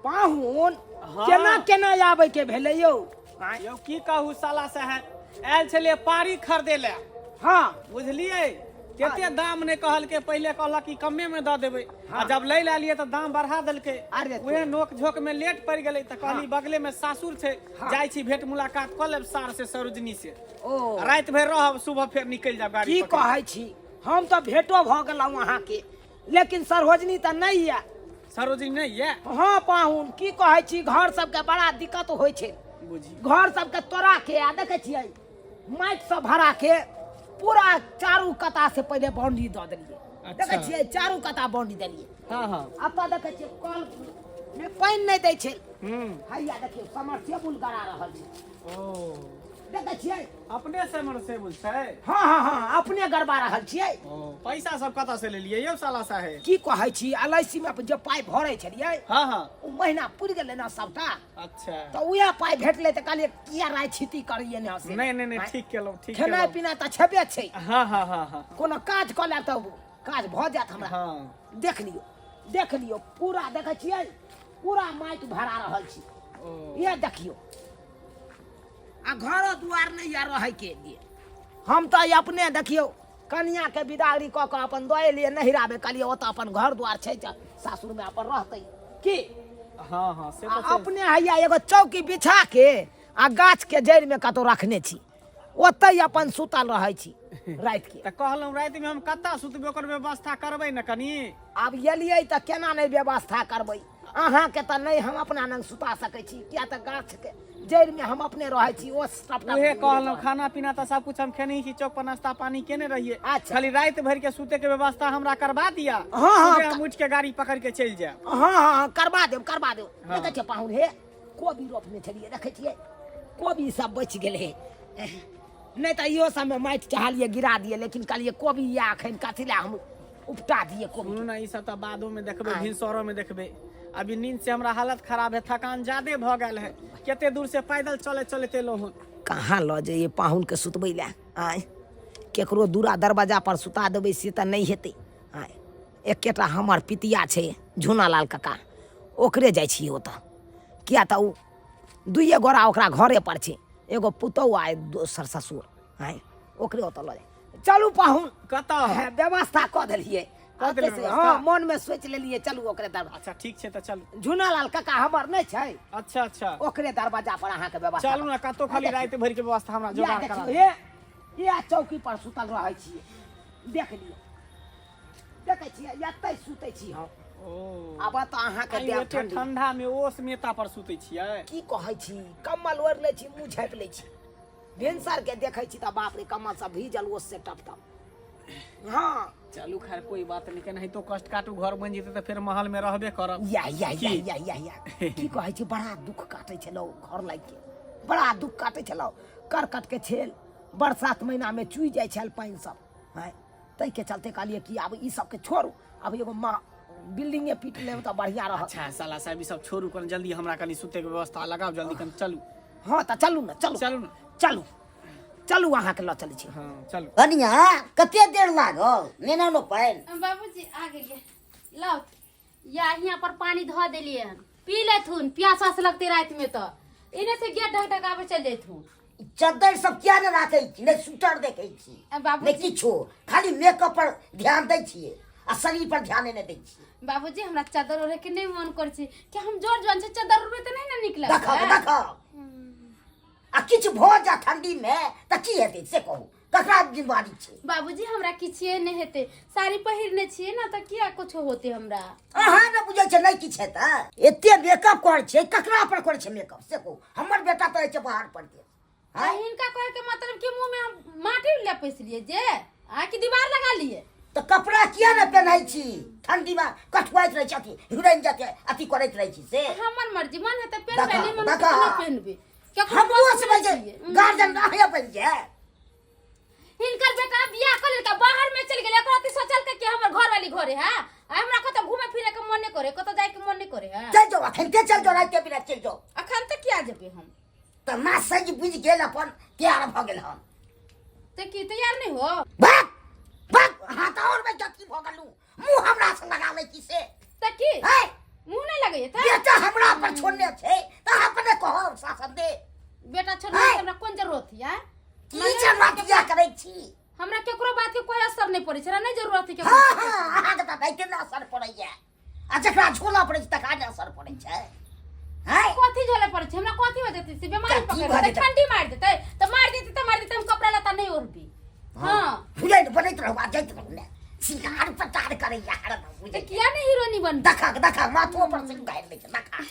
पाहुन। हाँ। केना केना आबै के भेलै यौ? आँय? यौ की कहू साला साहेब, आयल छलियै पारी खरीदे लए। हाँ। बुझलियै, कते दाम नहि कहलकै। पहिले कहलक कि कमे में दऽ देबै, आ जब लै लए एलियै तऽ दाम बढ़ा देलकै। अरे तो। उहे नोक झोक में लेट पड़ि गेलै तऽ कहली बगले में सासुर छै, जाइ छी भेंट मुलाकात कऽ लेब सार से, सरोजनी से। ओ राति भरि रहब, सुबह फेर निकलि जायब गाड़ी की पकड़ि। कहै छी, हम तऽ भेंटो भऽ गेलहुँ अहाँके, लेकिन सरोजनी तऽ नहि यऽ। सरोजनी नहि यऽ? हाँ पाहुन, की कहै छी, घर सबके बड़ा दिक्कत होइ छै। बुझी घर सबके तोड़ा के आ देखै छियै माटि सब भरा के पूरा चारू कता से पहिले बाउंड्री दऽ देलियै। अच्छा। देखै छियै, चारू कता बाउंड्री देलियै। हाँ हाँ एतऽ देखै छियै कल मे पानि नहि दै छै। हम्म हैया देखियौ, समरसेबुल गड़ा रहल छै। ओ देखै छियै। अपने समरसेबुल छै? हाँ हाँ हाँ, अपने गड़बा रहल छियै। ओ पैसा सब कतऽ से लेलियै यौ साला साहेब? की कहै छी, एल I C मे जे पाइ भरै छलियै, हाँ हाँ ओ महीना पुरि गेलै ने सबटा। अच्छा। तऽ उएह पाइ भेटलै तऽ कहलियै किया राय छिती करियै ने से। नहीं नहीं नहीं, ठीक केलहुँ, ठीक खेनाइ केलहुँ। पिनाइ तऽ छेबे छै। हाँ हाँ हाँ हाँ कोनो काज कऽ लेब तऽ काज भऽ जायत हमरा। हाँ। देख लियौ, देख लियौ, पूरा देखै छियै, पूरा माटि भरा रहल छी। ओ ये देखियौ, आ घरो दुआर नहि यऽ रहैके लिए। हम तऽ अपने देखियौ कनियाके बिदागरी कऽ कऽ अपन दऽ एलियै नहिरामे, कहलियै ओतऽ अपन घर दुआर छै तऽ सासुरमे अपन रहतै की। हाँ हाँ, से आ तऽ छै। अपने हैया एगो चौकी बिछा के आ गाछके जड़िमे कतौ रखने छी, ओतहि अपन सुतल रहै छी राति के। तऽ कहलहुँ रातिमे हम कतऽ सुतबै, ओकर व्यवस्था करबै ने कनि। आब एलियै तऽ केना नहि व्यवस्था करबै? अहाँके तऽ नहि हम अपना लग सुता सकै छी, किया तऽ गाछके जड़िमे हम अपने रहै छी, ओ सबटा उहे कहलहुँ, खाना पीना तऽ सब कुछ हम खेने ही छी, चौक पर नाश्ता पानी केने रहियै। अच्छा। खाली राति भरि के सुते के व्यवस्था हमरा करबा दिया। हाँ, हाँ, सुबह हम उठि के गाड़ी पकड़ के चलि जायब। हाँ हाँ हाँ, करबा देब, करबा देब। हाँ। देखै छियै पाहुन, हे कोबी रोपने छलियै, देखै छियै कोबी सब बचि गेलै। नहि तऽ इहो सबमे माटि चाहलियै गिरा दियै, लेकिन कहलियै कोबी यऽ अखन, कथी लए हम उपटा दियै कोबी। सुनू ने, ई सब तऽ बादो में देखबै, आँय। भिनसरो में देखबै। अभी नींद से हमरा हालत खराब है, थकान ज्यादे भऽ गेल है, कते दूर से पैदल चले चलते एलहुँ हन। कहाँ लऽ जइयै पाहुनके सुतबै लए? आँय, केकरो दूरा दरवाजा पर सुता देबै से तऽ नहि हेतै। आँय, एकेटा हमर पितिया छै झुनालाल काका, ओकरे जाइ छियै ओतऽ, किया तऽ ओ दुइए गोरा ओकरा घरे पर छै, एगो पुतहु आ दोसर ससुर। आँय, ओकरे ओतऽ लऽ जाइ। चलू पाहुन। कतऽ? हे, व्यवस्था कऽ देलियै। कऽ देलियै से, व्यवस्था? हाँ, मनमे सोचि लेलियै, चलू ओकरे दरवाजा। अच्छा ठीक छै, तऽ चलू। झुनालाल काका हमर नहि छै? अच्छा अच्छा। ओकरे दरवाजा पर अहाँके व्यवस्था। चलू ने कतौ, खाली राति भरि के व्यवस्था हमरा इएह जोगाड़ करा देखियौ, दिअ। हे इएह चौकी पर सुतल रहै छियै, देख लियौ, देखै छियै, एतै सुतै छी हम। ओ आब तऽ अहाँके आइ देब एते ठंडी। ठंडा में ओस मेता पर सुतै छियै? की कहै छी, कम्बल ओढ़ि लै छी, मुँह झाँपि लै छी। भिनसर के देखै छी तऽ बाप रे, कम्बल सब भीजल ओस से टप टप। हाँ। चलू खैर कोई बात नहीं, केनाहितो कष्ट काटू, घर बनि जेतै तऽ फेर महल में रहबे करब। या या या। की? या या या, की कहै छी, बड़ा दुख काटै छलहुँ घर लागि के, बड़ा दुख काटै छलहुँ। करकट के छेल, बरसात महीना में चुइ जाइ छल पानि सब। हैं, ताहिके चलते कहलियै कि आब ई सबके छोड़ू, आब एगो माँ बिल्डिंगे पीट लेब तऽ बढ़िआँ रहत। अच्छा साला साहब, ई सब छोड़ू, कनि जल्दी हमरा कनि सुते के व्यवस्था लगाउ, जल्दी कनि चलू। हाँ तऽ चलू ने, चलू। चलू ने। चलू चलू, अहाँके लऽ चलै छी। हाँ चलू। कनिया, कते देर लागल नेना नो पानि? बाबूजी आ गेलियै, लाउ या हियाँ पर पानी धऽ देलियै हन, पी लेथुन, प्यास उआस लगतै रातिमे तऽ एने से गेट ढक ढकाबै चलि जैथुन। चद्दर सब किया ने राखै छी? नहि स्वेटर देखै छी, आ बाबूजी- नहि किछो, खाली मेकअप पर ध्यान दै छियै आ शरीर पर ध्यान नहि दै छियै। बाबूजी, हमरा चादर ओढ़े के नहि मन करै छै कि हम जोर जन छै, चादर ओढ़बै तऽ नहि ने नीक देखब लगतै। देखब, आ किछु भऽ जा ठंडी मे तऽ की हेतै से कहू, ककरा जिम्मेवारी छै? बाबूजी, हमरा किछिए नहि हेतै, साड़ी पहिरने छियै ने, तऽ किया कुछो होतै हमरा? अहाँ ने बुझै छै नहि किछु हेतै? एते मेकअप करै छै, ककरा पर करै छै मेकअप से कहू? हमर बेटा तऽ रहै छै बाहर परदेश। आ हिनका कहे के मतलब कि मुंह में हम माटी ले पैसलिए जे आ कि दीवार लगा लिए? तऽ कपड़ा किया ने पेन्है छी? ठंडी मे कठुआइत रहै छी, अथी हिरैन जते अथी करैत रहै छी से। हमर मर्जी, मन हेतै पेन्हबै, देखा, नहि मन हेतै देखा। नहि पेन्हबै। केकरो हमरो बस से में बजे छियै। गार्जियन अहें बनि जाय। हिनकर बेटा बियाह कर लेलकै, बाहर में चलि गेलै, एकरा अथी सोचलकै कि हमर घर वाली घरे है, आ हमरा कतौ घूमे फिरे के मन नहि करे, कतौ जाय के मन नहि करे है। चलि जाउ अखन के, चलि जाउ, राति के बिना चलि जाउ। अखन तऽ किया जेबै हम? तऽ माँ सज बुझि गेल, अपन तैयार भऽ गेल हन। तऽ की तैयार नहि हो? भाग भाग, अहाँ तऽ आओर बेटा की भऽ गेलहुँ, मुँह हमरा से लगा लै छी से। तऽ की है मुँह नहि लगैए तऽ? बेटा हमरा पर छोड़ने छै तऽ अहाँ अपने कहब शासन दे। बेटा छोड़ने आँय? के हमरा कोन जरूरत है? की जरूरत यऽ करै छी? हमरा केकरो बात के कोई असर नहीं पड़ै छै, हमरा नहीं जरूरत है केकरो। हँ हँ, अहाँके तऽ दैते ने असर पड़ैया, आ जकरा झोला पड़ै छै तकरा नहि असर पड़ै छै। हैं? कथी झोले पड़ै छै हमरा? कथी हो जेतै से बीमारी कथी पकड़ भऽ लेतै, जेतै? ठंडी मारि देतै तऽ मारि देतै, तऽ मारि देतै, हम कपड़ा लत्ता नहीं ओढ़बी। हाँ। फुलैत बनैत रहू आ जाइत रहू ने, सिंगार पटार करैया हरदम, तऽ बुझै किया नहीं हीरोनी बनबी? देखा देखा, माथो पर सिंगार लै छै, देखा।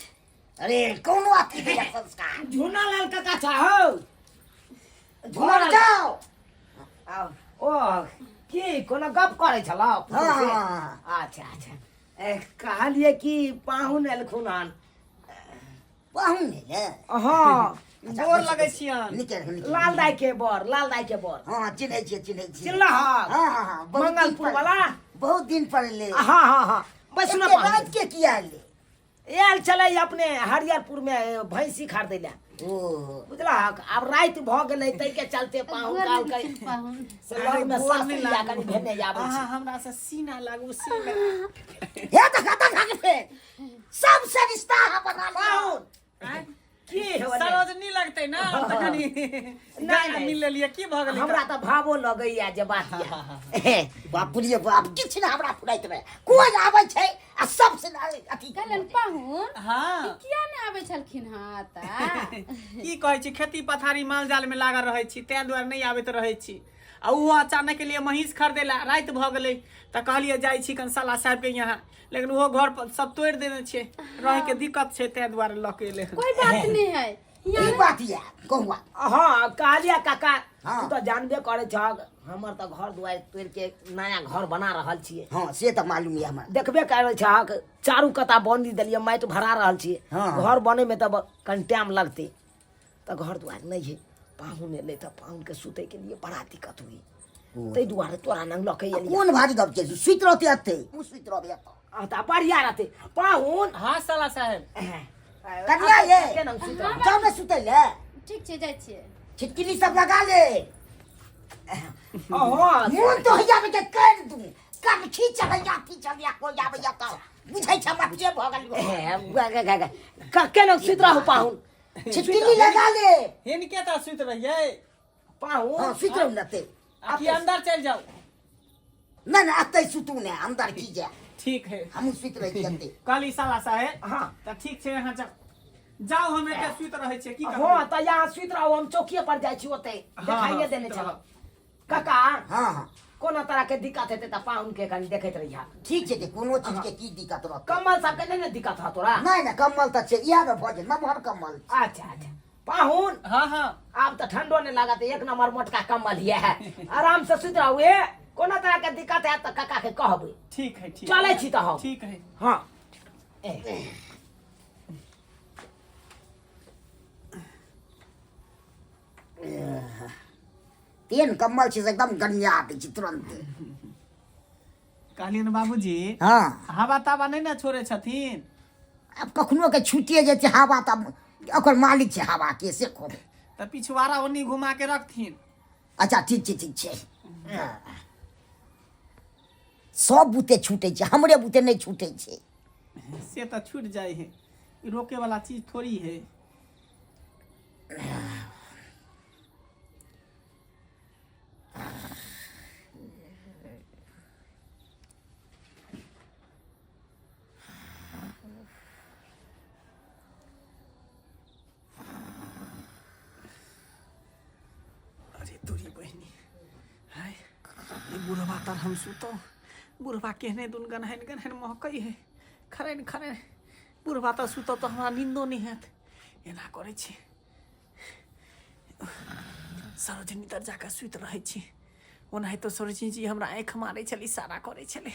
अरे कोनो अथी नहि यऽ संस्कार। झूना लाल काका चाहो। झूला जाओ। आउ, ओ की कोनो गप करै छलौ? हँ। अच्छा अच्छा, ए, कहलियै कि पाहुन एलखुन हन। पाहुन ने? हँ। गोर लगै छियनि। निके निके। लाल दाई के बर, लाल दाई के बर। हँ, चिन्है छियै, चिन्है छियै। चिन्हला? हँ हँ हँ, बहुत दिन मंगलपुर पर- वाला। बहुत दिन पर एलै। हँ हँ हँ, बस सुन। एते राति के किया एलै? आयल छलै अपने हरियरपुर में भैंसी खरीदै लए। ओ। बुझलहक, आब राति भऽ गेलै, ताहिके चलते पाहुन गोर कहलकै लगै छियनि पाहुन। से लगमे गोर सासु नहि लिया लागू। कनि भेने आबै अहाँ छी। हमरा से सीना लागू, सीना। हे देखा देखा के फेर सबसे रिश्ता अहाँ बना लिअ। पाहुन आँय? की होलै? सरोजनी लगतै ने तऽ कनि नहि, नहि। मिल लेलियै, की भऽ गेलै? हमरा तऽ भावो लगैया जे बात यऽ। बाप रे बाप, किछु ने हमरा फुराइत रहे। कोइ आबै छै आ सबसे अथी। कहलनि पाहुन। हँ। किया नहि आबै छलखिन? हँ तऽ की कहै छी, खेती पथारी माल जाल में लागल रहै छी, ताहि दुआरे नहि आबैत रहै छी। आ ओहो अचानक लिए महींस खरीदे ला राति भऽ गेलै, तऽ कहलियै जाइ छी कनि साला साहेब के यहाँ, लेकिन ओहो घर पर सब तोड़ि देने छै, रहै के दिक्कत छै, ताहि दुआरे लऽ के एलै हन। कोई बात नहीं है। ई बात यऽ कहू। हँ, कहलियै काका। हँ। तू तऽ जानबे करै छहक, हमर तऽ घर दुआरि तोड़ि के नया घर बना रहल छियै। हँ, से तऽ मालूम यऽ हमरा। देखबे करै छहक, चारू कता बाउंड्री देलियै, माटि भरा रहल छियै। हँ। घर बनै में तऽ कनि टाइम लगतै, तऽ घर दुआरि नहि है। पाहुन एलै तऽ पाहुनके सुतैके लिए बड़ा दिक्कत हुई, ताहि दुआरे तोरा नंग लऽ के एलियै। कोन भारी गप छै, सुति रहतै एतै, हम सुति रहबै एतऽ। हँ, तऽ बढ़िया रहतै पाहुन। हँ साला साहेब। कनिया ये। केना सुति रहबै? जाउ ने सुतै लए। ठीक छै, जाइ छियै। छिटकिली सब लगा ले। हँ। मोन तो हैया के कर दू कनखी चलैया, अथी चलैया, कोइ आबैया तऽ बुझै छै मटिये भऽ गेल। केना सुति रहू पाहुन? छिटकिली लगा ले। हिनके तऽ सुति रहियै। पाहुन। हँ, सुति रहू ने एतै। आ कि अंदर चलि जाउ? नहि नहि, एतै सुतू ने, अंदर की जाय? ठीक है। हमहूँ सुति रहै छी एतै। कहली साला साहेब। हँ। तऽ ठीक छै, अहाँ जाउ जाउ, हम एतऽ सुति रहै छियै, की हँ करबै? तऽ यहाँ सुति रहू, हम चौकिए पर जाइ छी ओतै। हँ, देखाइए हँ, देने सुति छलहुँ। रहब। काका। हँ हँ। कोनो तरह के दिक्कत हेतै तऽ पाहुन के कनि देखैत रहिहा। ठीक छै, कोनो चीज के की दिक्कत रहतै? कम्बल सबके नहि ने दिक्कत हँ तोरा? नहि नहि, कम्बल तऽ छै, इएह मे भऽ गेल, नमहर कम्बल। अच्छा अच्छा, पाहुन। हँ हँ। आब तऽ ठंडो नहि लागत, एक नंबर मोटका कम्बल ये, आराम से सुति रहू। ए कोनो तरह के दिक्कत हैत तऽ काका के कहबै। ठीक है, ठीक। चलै छी तऽ हम। ठीक है। हँ ए। तेहन कम्बल छै से एकदम गनिया दै छै तुरन्त। कहलियनि बाबूजी। हँ। हवा तावा नहि ने छोड़ै छथिन? आब कखनो के छूटिए जाइ छै हवा, तऽ ओकर मालिक छै हवा के, से खोब। तऽ पिछवाड़ा ओन्नी घुमा के रखथिन। अच्छा, ठीक छै, ठीक छै। सब बुते छूटै छै, हमरे बुते नहि छूटै छै। से तऽ छूट जाइ है, ई रोके वाला चीज थोड़ी है। अरे तोरी बहिनी, हाय, ई बुढ़वा तर हम सुतौ? बुढ़वा केहने दुन गन्हैन गन्हैन महकै है, खरैन खरैन। बुढ़वा तर सुतब तऽ हमरा नींदो नहि हैत। एना करै छी, सरोजनी तर जाकऽ सुति रहै छी। ओनाहितो सरोजनी जी हमरा आँखि मारै छलै, इशारा करै छलै।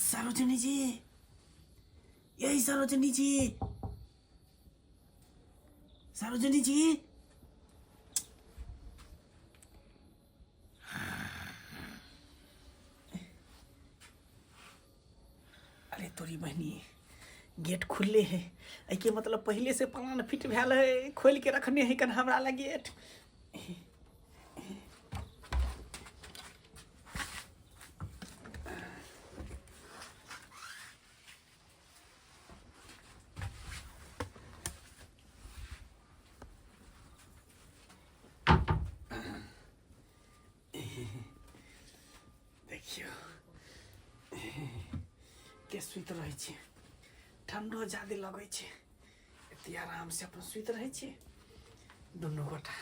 सरोजनी जी, यही सरोजनी जी, सरोजनी जी। अरे तोरी बहिनी, गेट खुलले है, एहिके मतलब पहिले से प्लान फिट भेल है, खोल के रखने है कन हमरा ला गेट। देखियौ के सुति रहै छै, ठंडो ज्यादे लगै छै, एते आराम से अपन सुति रहै छी दुनू गोटा।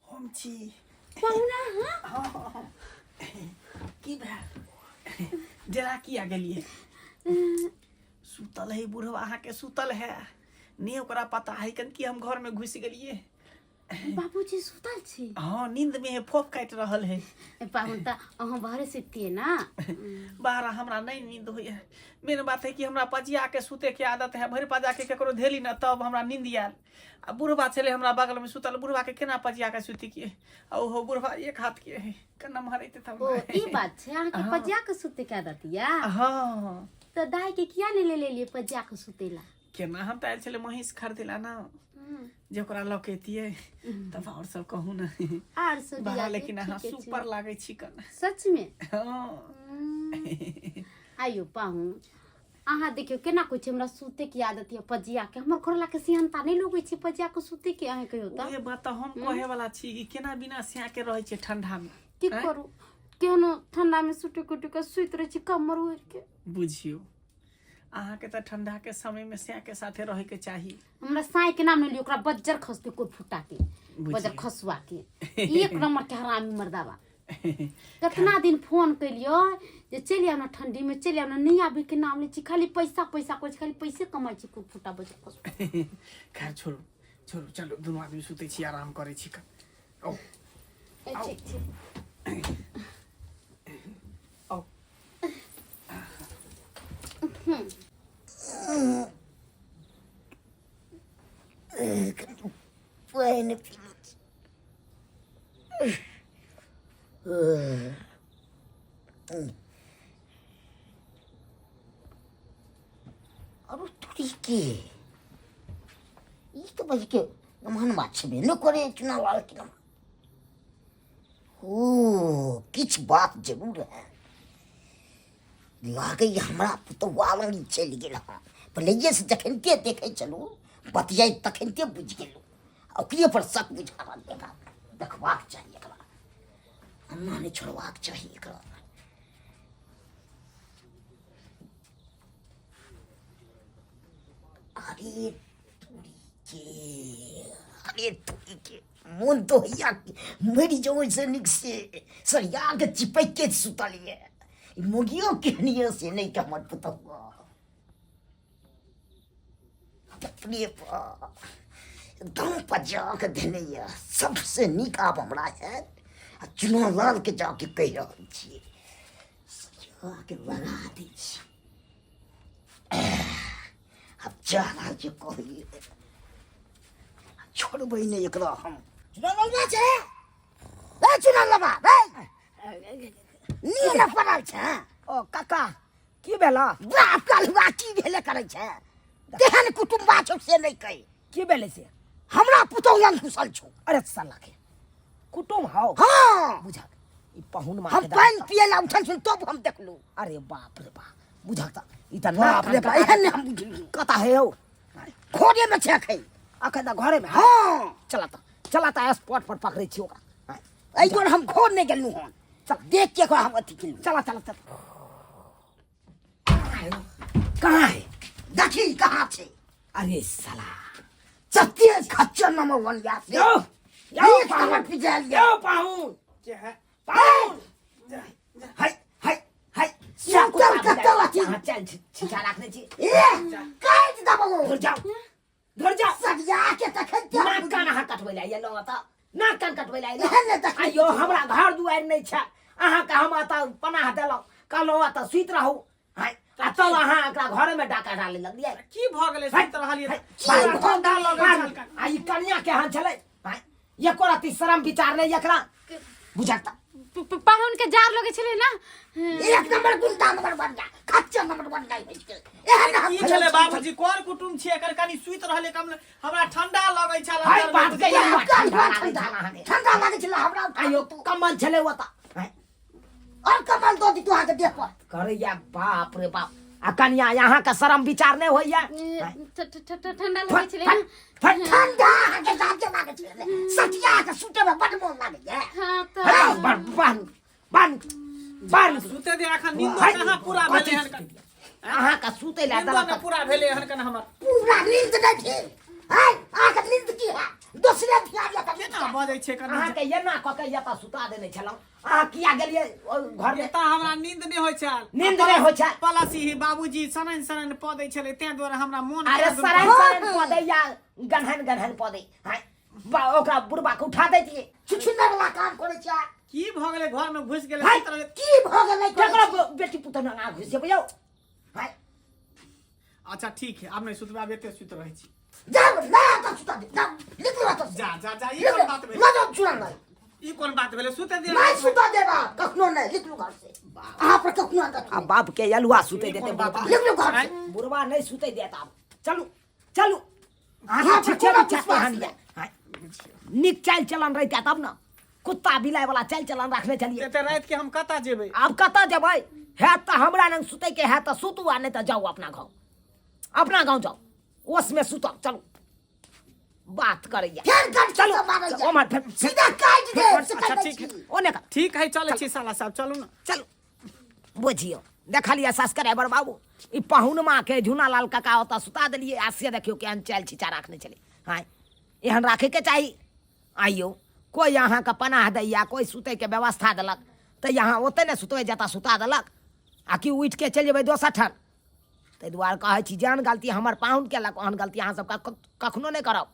हम छी पहुना। हाँ। की भेल, डेरा किया गेलियै? सुतल है बुढ़वा अहाँके, सुतल है ने, ओकरा पता है कन कि हम घर में घुसि गेलियै। बाबूजी सुतल छी? हाँ, नींद में है, फोफ काटि रहल है। ए पाहुन, तऽ अहाँ बाहरे सुतियै ना? बाहर हमरा नहीं नींद होइए। मेन बात है कि हमरा पजिया के सुते के आदत है, भरि पजा के केकरो धेली न तब हमरा नींद आयल। आ बुढ़वा छलै हमरा बगल में सुतल, बुढ़वा के केना पजिया के सुति के, आ ओहो बुढ़वा एक हाथ के है, केना मारैते तब। ओ ई बात छै, अहाँके पजिया के सुते के आदत या? हाँ। तऽ दाइ के किया नहि ले लेलियै पजिया के सुते ला? केना, हम तऽ आयल छलै महींस खरीदे ला ना, जे ओकरा लऽ के एतियै तब। आओर सब कहू ने। आर सब बड़ा जीजाजी, लेकिन अहाँ ठीके छै। सुपर लागै छी कन। सच में? हाँ। आइयो पाहुन, अहाँ देखियौ केना कहै छै, हमरा सुते के आदत यऽ पजिया के, हमर घरवाला के सिहनता नहि लगै छै पजिया के सुते के, अहाँ कहियौ तऽ। उहे बात तऽ हम कहे वाला छी कि केना बिना स्या के रहै छै ठंडा में। की आँय? करू, केहनो ठंडा में सुटुक उटुक के सुति रहै छी कमर ओढ़ि के। बुझियौ, अहाँके तऽ ठंडा के समय में स्या के साथे रहे के चाही। हमरा साई के नाम नहि लियौ, ओकरा बज्जर खसतै कोइ फुटा के बज्जर खसुआ के, एक नंबर के हरामी मर्दाबा। कितना दिन फोन केलियो जे चलि आउ ने ठंडी में, चलि आउ ने, नहि आबे के नाम लै छी, खाली पैसा पैसा करै छी, खाली पैसे कमाइ छी कोइ फुटा बज्जर खसुआ। खैर छोड़ू छोड़ू, चलू दुनू आदमी सुतै छी, आराम करै छी। औ। ए, ठीक छै। औ। पानि पी लै छी। अरे तोरी के, ई तऽ बज के नमहन बात छेबे नहि करे चुनाव लाल के नमहन। ओ किछु बात जरूर है, लागैए हमरा पुतौआ लग ई चलि गेल हँ। पहिलैएसँ जखनिते देखै छलहुँ बतियाइत तखनिते बुझि गेलहुँ, आ ओकरे पर शक बुझा रहल एकरा। देखबाक चाही एकरा, अन्ना नहि छोड़बाक चाही एकरा। अरे तोरी के, अरे तोरी के, मोन तो होइया कि मरि जाउ ओहिसँ नीक से सरिया के चिपैक के सुतल ये। ई मोगियो केहन ये से नहि के हमर पुतहुआ। अपने बाप एकदम पजा के देने ये। सबसे नीक आब हमरा हैत आ चुनाव लाल के जाके कहि रहल छियै, सरिया के लगा दै छी। आब जा रहल छियै, कहलियै छोड़बै नहि एकरा हम। चुनाव लड़ना छै ए चुनाव लड़बा रे, नीन पड़ल छै। ओ काका, की भेल? बाप कलुआ, की भेले करै छै? तेहन कुटुम्बा छौ से नहि कहि। की भेलै से? हमरा पुतहु लग घुसल छौ। अरे साला के कुटुम हौ? हाँ। बुझक ई पहुन माँ हम के पानि पिए ला उठल छी तब हम देखलू। अरे बाप रे बाप, बुझक तऽ ई तऽ बाप रे बाप, एहन नहि हम बुझलू। कता हे हौ? घरे में छै अखन। अखन तऽ घरे में? हाँ। चला तऽ, चला तऽ, स्पॉट पर पकड़ै छी ओकरा। एहि दुआरे हम घर नहि गेलहुँ हन, चल। देख के एकरा हम अथी केलहुँ। चला चला चला, कहाँ है? देखी कहाँ छै। अरे साला सत्य खच्चर नंबर वन या से यौ यौ। एक नंबर पिजायल या। यौ पाहुन। के है? पाहुन। हाय हाय हाय, सुतल कतौ अथी। अहाँ चल छिछा राखने छी। ए काटि देबौ। धुर जाओ, धुर जाओ। सरिया के तखन ते नाक कान अहाँ कटबै लए एलहुँ एतऽ? नाक कान कटबै लए एलहुँ? एहन नहि देखै। आइयो हमरा घर दुआरि नहि छै, अहाँके हम एतऽ पनाह देलहुँ, कहलहुँ एतऽ सुति रहू। आँय, आ तब अहाँ एकरा घरे में डाका डाले लगलियै। की भऽ गेलै? सुति रहलियै है, तऽ ठंडा लगै छल कन। आ ई कनिया केहन छलै? आँय, एको रत्ती शरम विचार नहि एकरा बुझत। पाहुन के जार लगे छलै ना। एक नंबर गुंडा नंबर वन गा खच्चर नंबर वन गाय भैंस के एहन हम की छलै बाबूजी, कर कुटुम छी एकर, कनि सुति रहलै कम, हमरा ठंडा लगै छल हाय, अन्दर मे, बाप के बुझलियै? यार, ठंडा लागै ठंडा छल अहाँके। ठंडा लागै छलै हमरा। आइयो कम्बल छलै ओतऽ। आँय, और कम्बल दऽ दी तू अहाँके देह पर करैया। बाप रे बाप, आ कनिया अहाँके शरम विचार नहि होइया? ठंडा लगे छलै ना। ठंडा अहाँके जाके लागै छलै, सटिया के सुते में बड मोन लागैया। हाँ तऽ बन बन बन सुते दे, एखन नींदो हाय, कहाँ पूरा कथी भेलै हन सुतै कन? दिअ? अहाँके सुतै लए नींदो देलक नहि पूरा भेलै हन कन हमर। पूरा नींद नहि भेल है अहाँके? नींद की है, दोसरे धिया दिया। केना बजै छै कनि? अहाँके एना कऽ के एतऽ सुता देने छलहुँ, अहाँ किया गेलियै ओहि घरमे? एतऽ हमरा नींद नहि होइ छल। नींद नहि होइ छल? पलसी ही बाबूजी सनन सनन पऽ दै छलै, तें दुआरे हमरा मोन अरे केना दुन सरन सरन पऽ दै या गन्हन गन्हन पऽ दै, हाँ, ओकरा बुढ़बा के उठा दैतियै। छुछुनर वाला काम करै छै। की भऽ गेलै? घर में घुसि गेलै, हाय, सुति रहलै। की भऽ गेलै? केकरो बेटी पुतहु नंगा घुसि जेबै यौ? हाँ, अच्छा ठीक है, आब नहि सुतबै, आब एते सुति रहै छी। जाउ ना तऽ सुता दे, जाउ निकलू एतऽ से। जा जा जा, ई कोन बात भेलै? लऽ जाउ चूड़ा नहि। ई कोन बात भेलै? सुते दे। नहि सुता देबा कखनो नहि। निकलू घर से, अहाँ पर कखनो अंदर। आ बाप के अलुआ सुतै ई देतै कोन बात बुढ़बा? निकलू घर से। बुढ़बा नहि सुतै देत आब। चलू चलू। अहाँ अहाँ पर छिछे कोनो बिछा विश्वास केहन नहि। यऽ? हाँ, नीक चालि चलन रहितै तब ने, कुत्ता बिलाइ वाला चालि चलन रखने छलियै। एते राति के हम कतऽ जेबै? आब कतऽ जेबै? हैत तऽ हमरा लग सुतैके हैत तऽ सुतू, आ नहि तऽ जाउ अपना गाँव, अपना गाँव जाउ, ओसमे सुतब। चलू, बात करैया। फेर गट चलू मारैया। ओमहर फेर सीधा काटि दे से अच्छा, कहै ठीक छी। है। ओने कर। ठीक है, चलै छी साला साहब, चलू ने। चलू। बुझियौ, देखलियै सब्सक्राइबर बाबू, ई पहुनमा के झूनालाल काका ओतऽ सुता देलियै, आ से देखियौ केहन चालि छिचा राखने छलै। हाँ, एहन राखैके चाही? आइयौ कोइ अहाँके पनाह दैया, कोइ सुतैके व्यवस्था देलक, तऽ अहाँ ओतऽ ने सुतबै जतऽ सुता देलक, आ कि उठि के चलि जेबै दोसर ठाम? ताहि दुआरे कहै छी, जेहन गलती हमर पाहुन केलक ओहन गलती अहाँ सबके कखनो नहि करब।